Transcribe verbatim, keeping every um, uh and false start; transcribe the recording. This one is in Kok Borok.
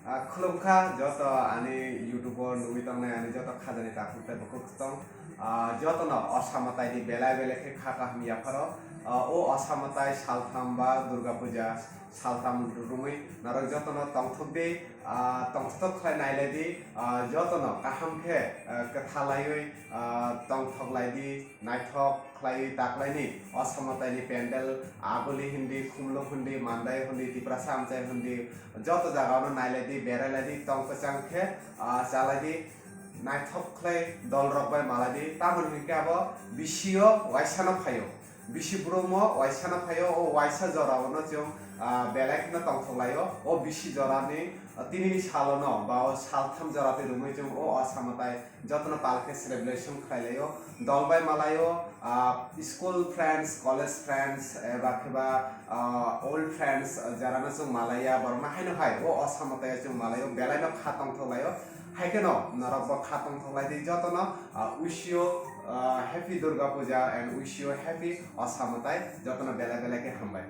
Ah, khulumkha joto ani YouTube o nugwi tongnai ani joto khajani takhuk tei bukhuk tong. Ah, jotono Osa mwtaini belai belai khe kha kaham yapharo. Ah, o Osa mwtai saltham ba Durga Puja saltham rwmwi norok jotono tongthok di, ah, tongthok khlai nailai di, ah, jotono kaham khe, ah, kwtha laiwi, ah, tongthok lai di, naithok khlaiwi taklaini Osa mwtaini pendel Aguli hindi, Khumluk hindi, Mandai hindi, Tiprasa Amchai hindi, joto jagao no nailai di, berai lai di, tong kwchang khe, ah, chalai di, naithok khlai dol rok bai malai di, tamoni hinkhe abo bisio waisa no phaio, bisi brum o waisa no phaio, o waisa jora o no chwng, ah, belai kheno tongthok laio, o bisi jora ni, ah, tini ni salo no ba o saltham jora twi rwmwi chwng o Osa mwtai jotono pal khe celebration khlai laio, dol bai malaio, ah, school friends, college friends, eba khe ba, ah, old friends, ah, jara no chwng malaiya, borok no haino hai o Osa mwtai o chwng malaio, belai no kha tongthok laio, hai kheno norok bo kha tongthok lai di jotono, ah, wish you, ah, happy Durga Puja and wish you happy Osa mwtai, jotono belai belai khe hambai.